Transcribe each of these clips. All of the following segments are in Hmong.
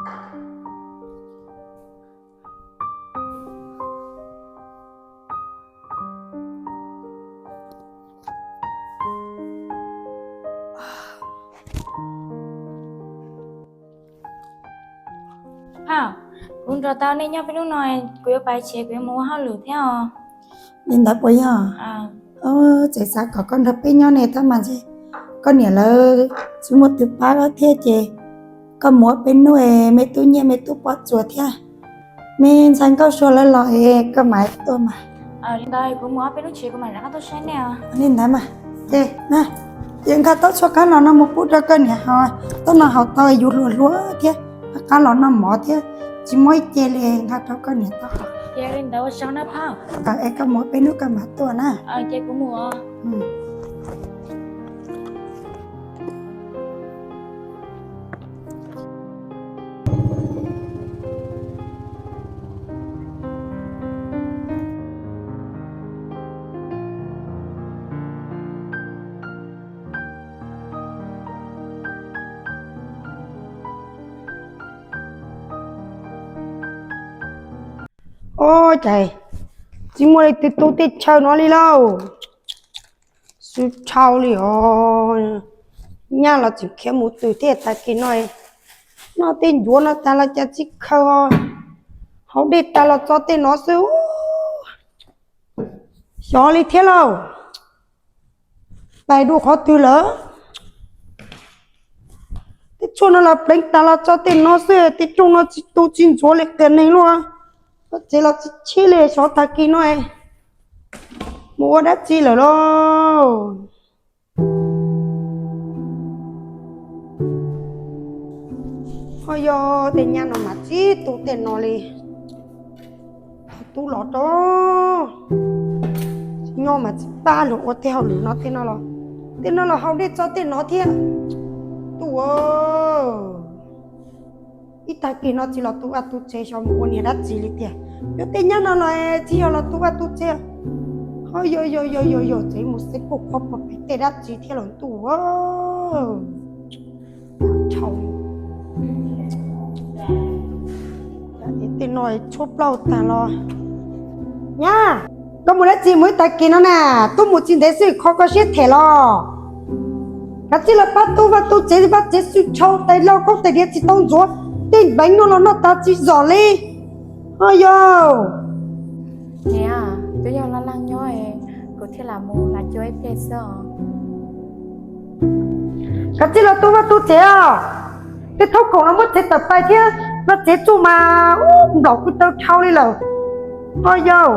Phauj, kuv nrog tau nej nyob peb hnub no, kuv yuav pais tsev, kuv yuav mus ua hauj lwm thiab os. Li ntawd puas yog? Tseem xav kom koj nrog peb nyob ne tab mas ces koj niam lawv tsis muaj twg pab koj thiab ces koj mus ua peb hnub es me tub Nyiaj me tub Pov Txuas thiab me ntxhais Nkauj Sua lawv los es koj mam tuaj mas. Li ntawd kuv mus ob peb hnub tsev kuv mam rov qab tuaj saib nej. Li ntawd mas, ces ces nqa tau tshuaj kab los no mus pub rau koj niam haus, tau no haus tau yus hluas hluas thiab, qab los noj mov thiab, tsis muaj ib ce li, nqa rau koj niam tau. Ces li ntawd ua tsaug na phauj. Es koj mus peb hnub koj mam tuaj na. Ces kuv mus. Ua cas tsis muaj leej twg tu tej chaw no li lauj? Xwb tshau li os. Nyab los tseem khiav mus twg thiab tag kis no. Noj tej ncuav no tag los cas tsis khaws, haus dej tag los txog tej no xwb. Xyov li thiab lauj. Pais dua qhov twg lawm? Tej tshuaj no los pleev tas los txog tej no xwb, tej rooj no tsis tu tsis ntxuav li qias neeg luaj. Koj tsev los tsis cheb li, xyov tag kis no mus ua dab tsi lawm lauj? Ho yog tej nyab no mas tsis tu tej no li. Thaum tub los rau, nyob mas tsis pab luag ua tej hauj lwm no, tej no los, tej no los haus dej txog tej no thiab. Tub, ib tag kis no tsis los tu vaj tu tsev, xyov mus ua niag dab tsi li tiag. Yuav tej nyab no los tsis yog los tu vaj tu tsev. Ho yog yog yog yog yog tsev mus xeeb kauj khuab puag pem tej dab tsi thiab los ntuj. Tej no tshuab plaub tag los. Nyab, koj mus dab tsi mus ib tag kis no na? Tub mus tsis ntev xwb kho koj siab them los. Kav tsij los pab tu vaj tu tsev, vaj tsev xwb tshau, tais lau khaub tais diav tsis tau ntxuav, tej npeev no los noj tas tsis zom li. Ho yog. Niam, twb yog laj laj nyob, kuv thiaj lam mus lam cuab ib pliag xwb os. Kav tsij los tu vaj tu tsev os. Tej thaub kaum no muab tsev tawm pais thiab, vaj tsev tsuj mas ub nplaum kuv taw dhau li lawm. Ho yog,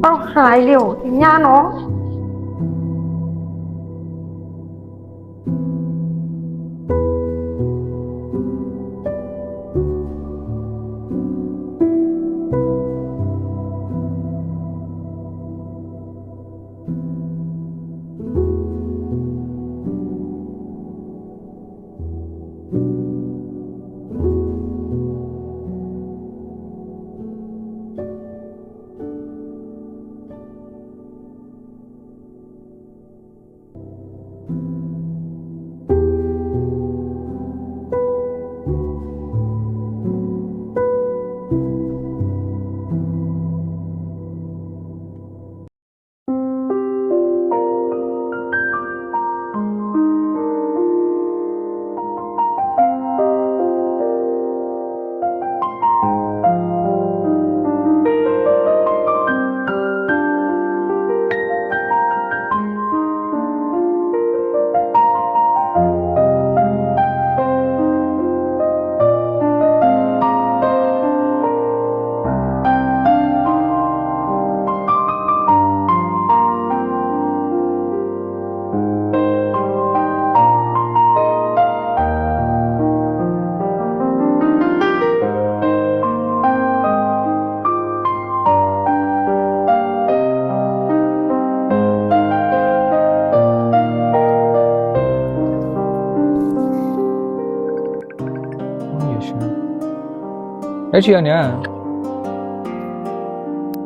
tau hais li os nyab no.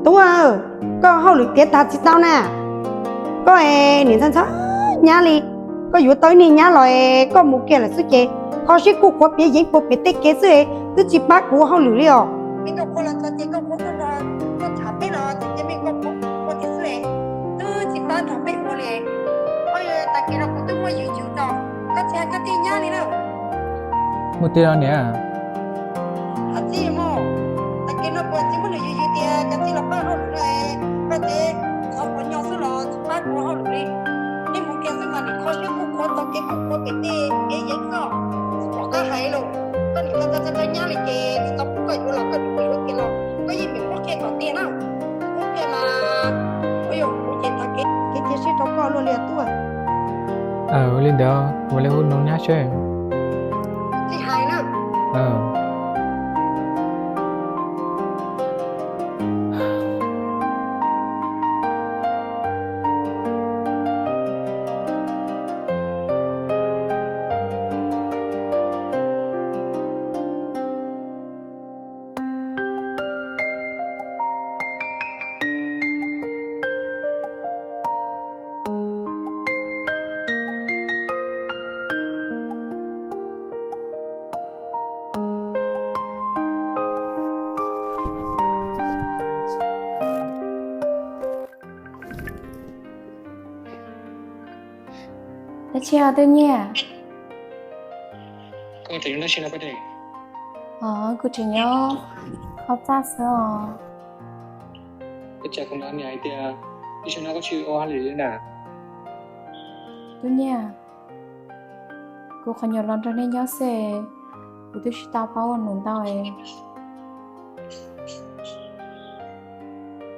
Tub, koj hauj lwm tiav tag tsis tau na. Koj es niam ntxhais ntxhais nyab li, koj yuav tau ib niag nyab los es koj mus kiag lawm xwb ces Kho siab kuj qhuav piav yeeb puag pem tej kev xwb, twb tsis pab kuv ua hauj lwm li os. Me Nkauj Qhua los txog ces Nkauj Qhua tuaj nrog koj tham peb los txog ces me Nkauj Qhua qhuav tiag xwb, twb tsis pab nrog peb ua li. Oj, tag kis no kuv twb muaj yus yus tos, koj tsis hais koj thiaj nyab li na. Muaj tiag los niam? Tsis muaj. Tag kis no kuv tsis muaj nws yus yus tias cov txiv los pab hauj lwm na, koj tsev xyov puas nyo xwb los tsis pab kuv ua hauj lwm li. Nej mus kiag xwb mas nim kho siab kuj qhuav txog kev kuj qhuav pem tej kev yeeb xwb, tsis pom qab hais lawm. Koj nim kho txog txog nyab li ces tsis tau pub koj yuav los koj tsis pub yuav kiag los koj yeej meem muab qhia kom tiag na. Muab qhia mas, ua yog kuv ces tag kev kev cia siab rau koj luaj li tuaj. Ua li ntawd ua li ub no nyab seb. Tsis hais na. Dab tsi os Tub Nyiaj? Os, kuv tseem nyob hauv txaj xwb os. Ua cas kuv hnov niam hais tias ib sij hawm no koj tsis ua hauj lwm li na? Tub Nyiaj, kuv qhov nyuam los nrog nej nyob xwb, kuv twb tsis tau paub ua num ntau.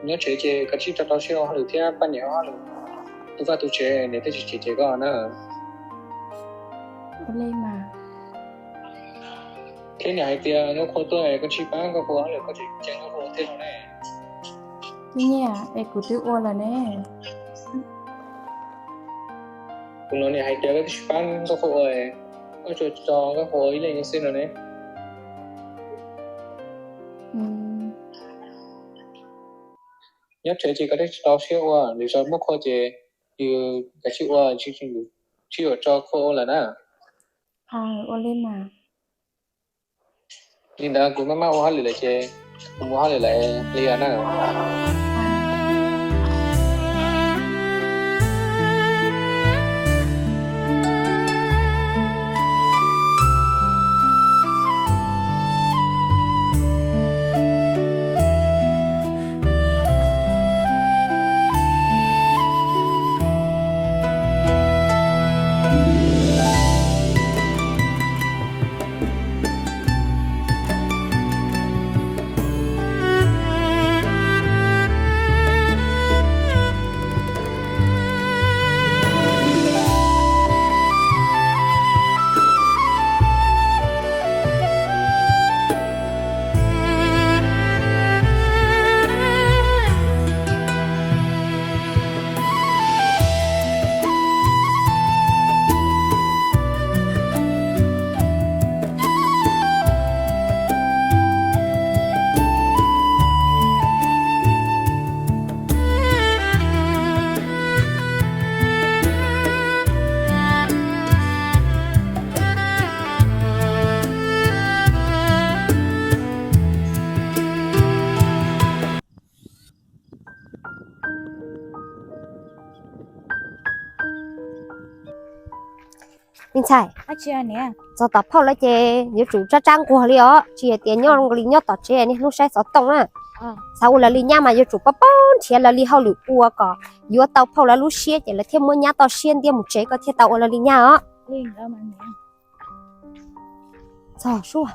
Nyob tsev ces koj tsij rau rau siab ua hauj lwm thiab pab niam ua hauj lwm, tu vaj tu tsev, niam thiaj tsis cem cem koj na. Ua li mas. Thiab niam hais tias Nkauj Qhua tuaj es koj tsij pab Nkauj Qhua ua hauj lwm, koj tseem caw Nkauj Qhua thiab no ne. Tub Nyiaj, es kuv twb ua lawm ne. Kuv hnov niam hais tias koj twb tsis pab Nkauj Qhua ua, koj tsuas tso Nkauj Qhua ua ib leeg xwb no ne. Nyob tsev ces koj thiaj tsis tau siab ua, lwm zaus muaj Qhua ces yus kav tsij ua, tsis yuav tso Qhua ua lawm na. Ua li mas. Li ntawd kuv maj maj ua hauj lwm lawm ces kuv mus ua hauj lwm lawm li na. Me ntxhais, txog tom phauj lawv ces yuav tsum tsab tsab nquag li os, tsis hais tias nyob li nyob tom tsev niaj hnub saib xov tooj na. Xav ua lawv li nyab mas yuav tsum paub paub nrhiav lawv li hauj lwm ua kom yuav tau phauj lawv lub siab ces lawv thiaj muab nyab toj siab ntiab mus tsev, koj thiaj tau ua lawv li nyab os. Txog sua.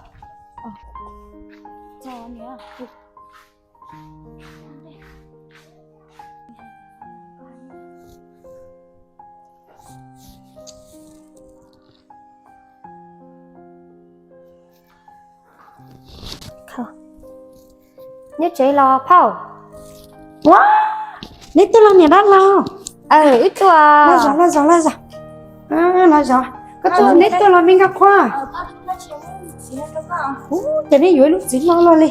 Nyob tsev los phauj? Ua, neb tuaj los niam dab laug? Wb tuaj. Los zov, los zov, los zov. Koj tuaj, neb tuaj los me Nkauj Qhua? Ua cas neb yuav ib lub txiv hlob luaj li?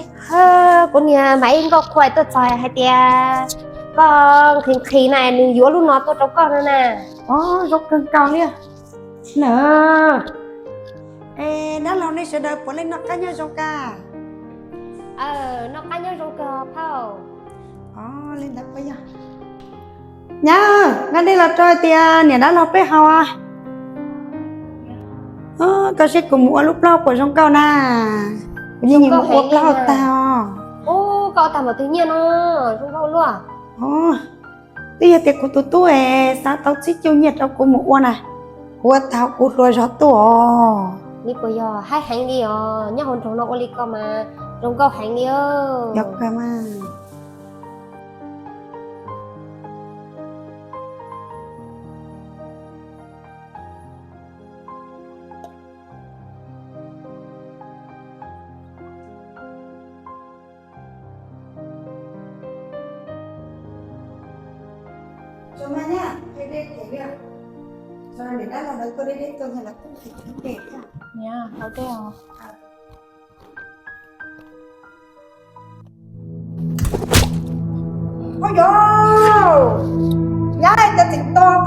Kuv niam mam ib Nkauj Qhua tuaj txog hais tias koj nqhis nqhis na, nws yuav lub no tuaj rau koj no na. Zoo kawg nkaus li na. Es dab laug nej sawv daws puav leej noj qab nyob zoo kawg? Noj qab nyob zoo kawg phauj. Li ntawd puas yog? Nyab, nqa dej los rau tias niam dab laug peb haus. Koj seb kuv mus ua lub plaub puas zoo nkauj na? Kuv yeej nyiam mus ua plaub tag os. Koj ua tag npaum twg nyiaj no, zoo nkauj luaj. Twb yog tias kuv tus tub es xav tau tsib caug nyiaj rau kuv mus ua na, kuv ua tag kuv hluas zog tuaj os. Li puas yog? Haib heev li os, nyob hauv nroog no ua li ko mas zoo nkauj heev li. Yog kawg mas. Ua yog, nyab, cov txiv tub